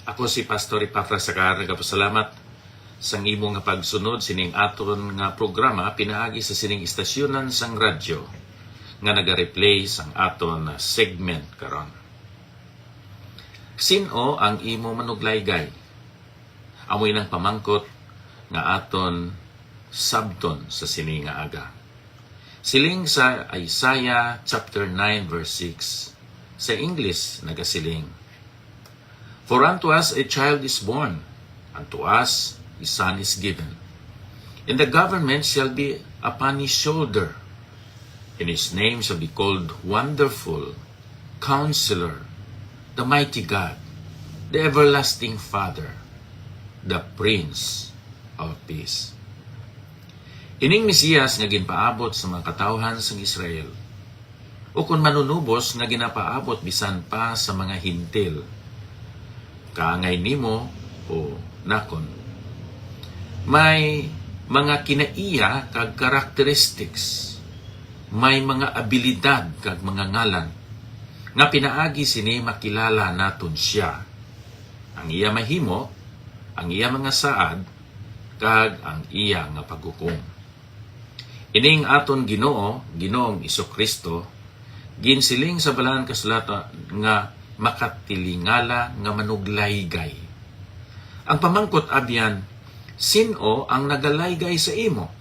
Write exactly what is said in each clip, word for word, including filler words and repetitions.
Ako si Pastor Epafras Sacar, nagapasalamat sang imo nga pagsunod sining aton nga programa pinaagi sa sining istasyonan sang radyo nga nagareplay sang aton segment karon. Sin-o ang imo manuglaygay? Amo inang pamangkot nga aton sabton sa sini nga aga. Siling sa Isaiah chapter nine verse six, sa English nagasiling, "For unto us a child is born, unto us a son is given, and the government shall be upon his shoulder, and his name shall be called Wonderful, Counselor, the Mighty God, the Everlasting Father, the Prince of Peace." Ining Mesiyas nga ginpaabot sa mga katawhan sang Israel, ukon manunubos nga ginapaabot bisan pa sa mga Hentil, kaangay nimo o nakon, may mga kinaiya kag characteristics, may mga abilidad kag mga ngalan nga pinaagi sini makilala naton sia, ang iya mahimo, ang iya mga saad, kag ang iya nga paghukom. Ining aton Ginoo, Ginoong Jesu-Cristo, ginsiling sa Balaan Kasulatan nga makatilingala nga manuglaygay. Ang pamangkot abyan, sin-o ang nagalaygay sa imo?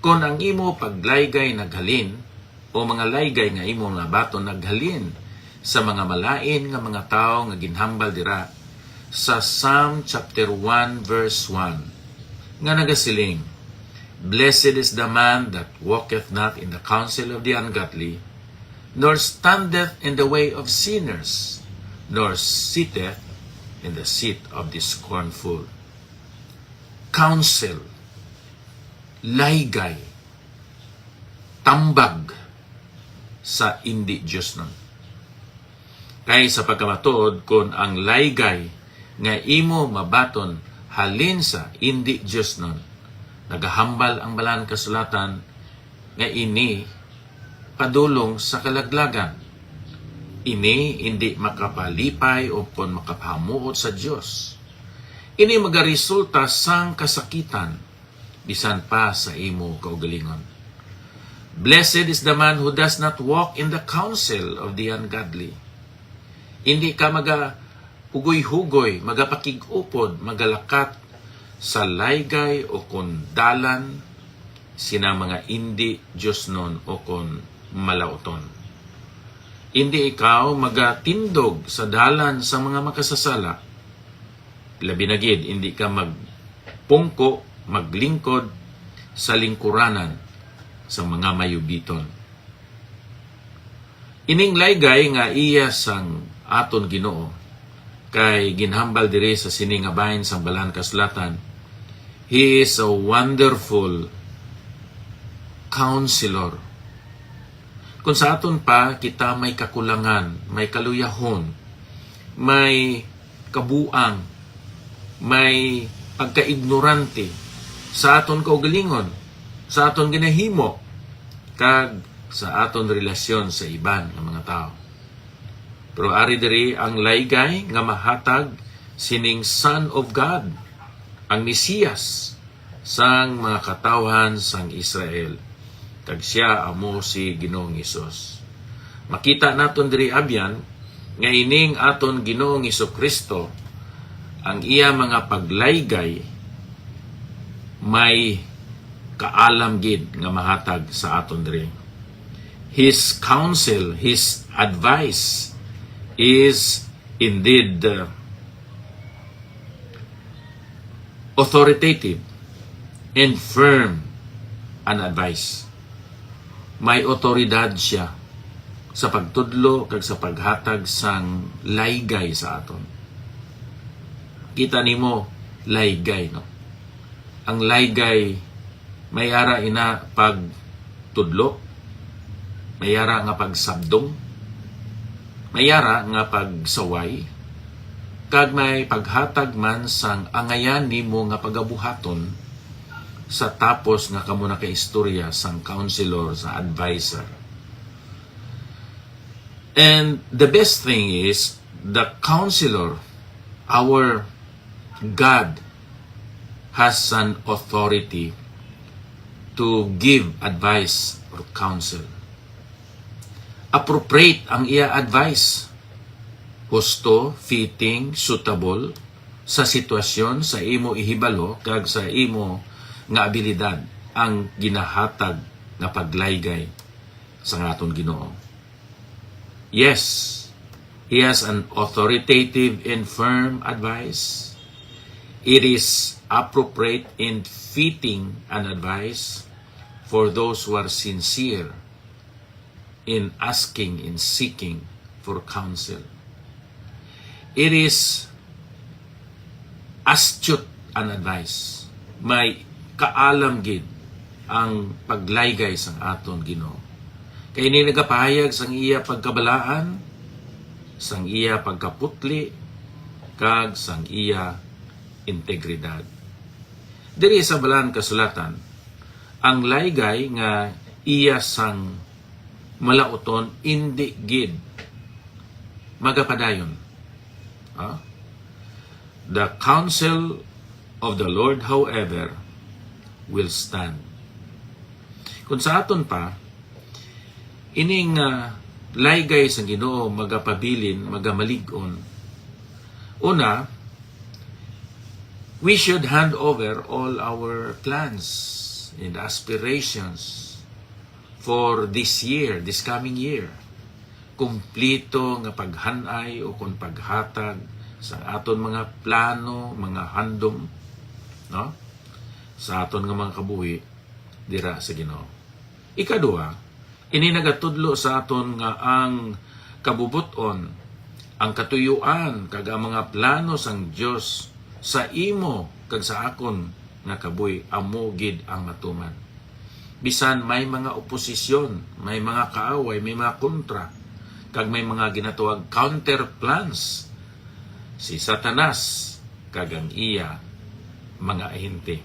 Kon ang imo paglaygay naghalin, o mga laygay nga imo nabaton naghalin sa mga malain nga mga tawo nga ginhambal dira sa Psalm chapter one verse one, nga nagasiling, "Blessed is the man that walketh not in the counsel of the ungodly, nor standeth in the way of sinners, nor sitteth in the seat of the scornful." Counsel, laygay, tambag sa indi diosnon. Kay sa pagkamatuod, kon ang laygay nga imo mabaton halin sa indi diosnon, nagahambal ang Balaan Kasulatan nga ini padulong sa kalaglagan. Ini indi makapalipay o kon makapahamuot sa Dios. Ini magaresulta sang kasakitan, bisan pa sa imo kaugalingon. "Blessed is the man who does not walk in the counsel of the ungodly." Hindi ka maga-hugoy-hugoy, magapakig-upod, magalakat sa laygay o kon dalan sina mga indi diosnon o kon malauton. Hindi ikaw magatindog sa dalan sa mga makasasala, labi na gid hindi ka magpungko, maglingkod sa lingkuranan sa mga mayubiton. Ining laygay nga iya sang aton Ginoo, kay ginhambal diri sa sini nga bahin sang Balaan Kasulatan, "He is a wonderful counselor." Kung sa aton pa, kita may kakulangan, may kaluyahon, may kabuang, may pagkaignorante sa aton kaugalingon, sa aton ginahimo, kag sa aton relasyon sa iban nga mga tawo. Pero ari diri ang laygay nga mahatag sining Son of God, ang Mesiyas, sang mga katawhan sang Israel, kag sia amo si Ginoong Hesus. Makita naton diri abyan nga ining aton Ginoong Jesu-Cristo, ang iya mga paglaygay may kaalam gid nga mahatag sa aton diri. His counsel, his advice is indeed, uh, authoritative and firm an advice. May awtoridad sia sa pagtudlo kag sa paghatag sang laygay sa aton. Kita nimo, laygay, no? Ang laygay, may ara ina pagtudlo, may ara nga pagsabdong, may ara nga pagsaway, kag may paghatag man sang angayan nimo nga pagabuhaton sa tapos nga kamo nakaistorya sang counselor, sa adviser. And the best thing is, the counselor, Our God has an authority to give advice or counsel. Appropriate ang iya advice. Husto, fitting, suitable sa sitwasyon, sa imo ihibalo, kag sa imo nga abilidad ang ginahatag nga paglaygay sa aton Ginoo. Yes, he has an authoritative and firm advice. It is appropriate and fitting an advice for those who are sincere in asking, in seeking for counsel. It is astute an advice. May kaalam gid ang paglaygay sang aton Ginoo. Kay ini nagapahayag sang iya pagkabalaan, sang iya pagkaputli, kag sang iya integridad. Diri sa Balaan Kasulatan, ang laygay nga iya sang malauton indi gid magapadayon. Ha? The counsel of the Lord, however, will stand. Kung sa aton pa, ining ah, laygay sang Ginoo magapabilin, magamalig-on. Una, we should hand over all our plans and aspirations for this year, this coming year. Kumplito nga paghan-ay o kon paghatag sa aton mga plano, mga handom, no? Sa aton nga mga kabuhi dira sa Ginoo. Ikadua, ini nagatudlo sa aton nga ang kabubot-on, ang katuyuan, kag ang mga plano sang Dios sa imo kag sa akon nga kabuhi amo gid ang matuman. Bisan may mga oposisyon, may mga kaaway, may mga kontra, kag may mga ginatawag counter plans, si Satanas kag ang iya mga ahente.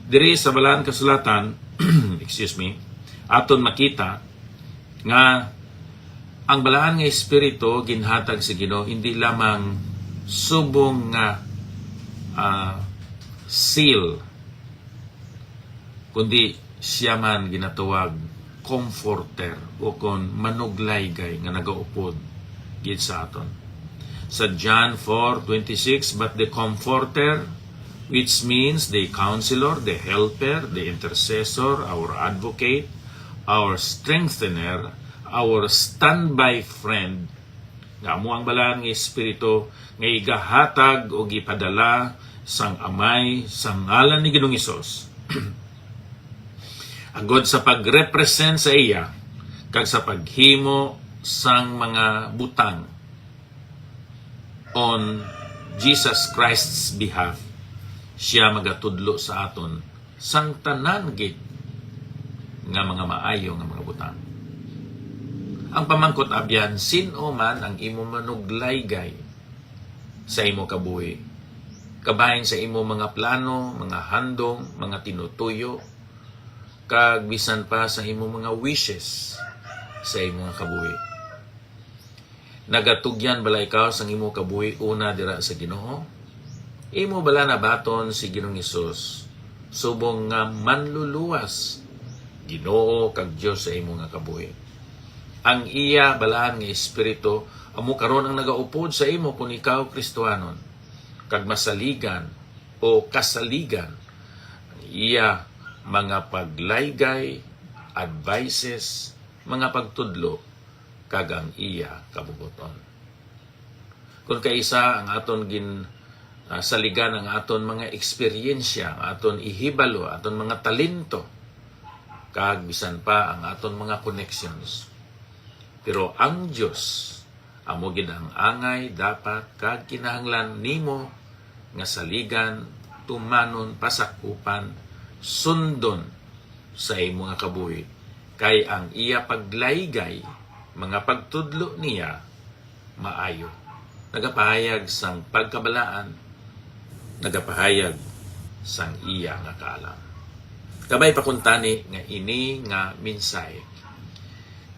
Diri sa Balaan Kasulatan, excuse me, aton makita nga ang Balaan nga Espiritu ginhatag sa Ginoo hindi lamang subong nga ah, seal, kundi siya man ginatawag comforter o kon manuglaygay nga nagaupod gid sa aton. Sa John four twenty-six, "But the Comforter, which means the Counselor, the Helper, the Intercessor, our Advocate, our Strengthener, our Standby Friend," nga amo ang Balaan nga Espiritu nga igahatag o gipadala sang Amay sa ngalan ni Ginoong Hesus, agod sa pagrepresent sa iya kag sa paghimo sang mga butang on Jesus Christ's behalf. Siya magatudlo sa aton sang tanan gid nga mga maayo nga mga butang. Ang pamangkot, abyan, sin-o man ang imo manuglaygay sa imo kabuhi, kabahin sa imo mga plano, mga handom, mga tinutuyo, kag bisan pa sa imo mga wishes sa imo nga kabuhi. Nagatugyan bala ikaw sang imo kabuhi una dira sa Ginoo? Imo bala nabaton si Ginoong Hesus subong nga Manluluwas, Ginoo kag Dios sa imo nga kabuhi? Ang iya Balaan nga Espiritu amo karon ang nagaupod sa imo kon ikaw Kristohanon, kag masaligan o kasaligan ang iya mga paglaygay, advices, mga pagtudlo, kag ang iya kabubuton. Kung kaisa ang aton gin ah, saligan ang aton mga eksperyensya, ang aton ihibalo, aton mga talento, kag bisan pa ang aton mga connections. Pero ang Dios amo gid ang angay, dapat, kag kinahanglan nimo nga saligan, tumanon, pasakupan, sundon sa imo nga kabuhi, kay ang iya paglaygay, mga pagtudlo niya, maayo, nagapahayag sang pagkabalaan, nagapahayag sang iya nga kaalam. Kabay pa kuntani nga ini nga mensahe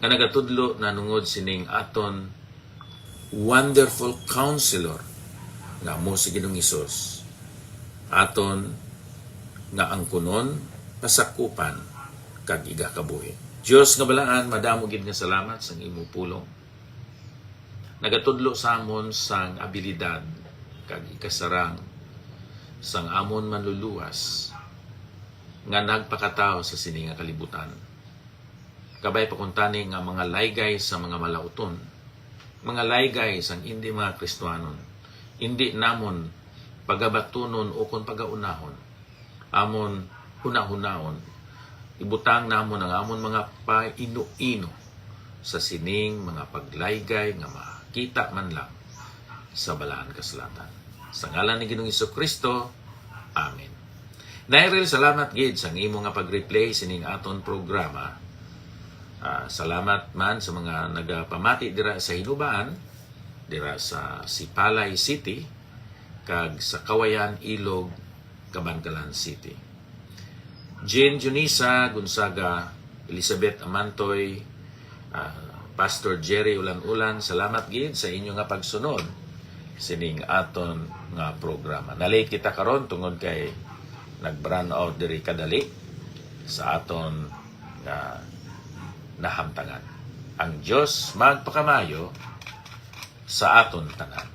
nga nagatudlo nanungod sining aton Wonderful Counselor, nga amo si Ginoong Hesus, aton nga angkunon, pasakupan, kag igakabuhi. Dios nga balaan, madamo gid nga salamat sang imo pulong. Nagatudlo sa amon sang abilidad kag ikasarang sang amon Manluluwas nga nagpakatawo sa sini nga kalibutan. Kabay pa kuntani nga mga laygay sa mga malauton, mga laygay sang indi mga Kristiyanon, indi namon pagabatunon ukon pagaunahon, amon hunahunaon, ibutang namon ang amon mga paino-ino sa sining mga paglaygay nga makita man lang sa Balaan Kasulatan. Sa ngalan ni Ginoong Jesu-Cristo, amen. Nairil, salamat gid sang imo nga pag-replay sining aton programa. Ah, salamat man sa mga nagapamati dira sa Hinubaan, dira sa Sipalay City, kag sa Kawayan, Ilog, Kabankalan City. Jean Junisa Gonzaga, Elizabeth Amantoy, ah, Pastor Jerry Ulan-Ulan, salamat gid sa inyo nga pagsunod sining aton nga programa. Na-late kita karon tungod kay nag-brown out diri kadali sa aton nga nahamtangan. Ang Dios magpakamayo sa aton tanan.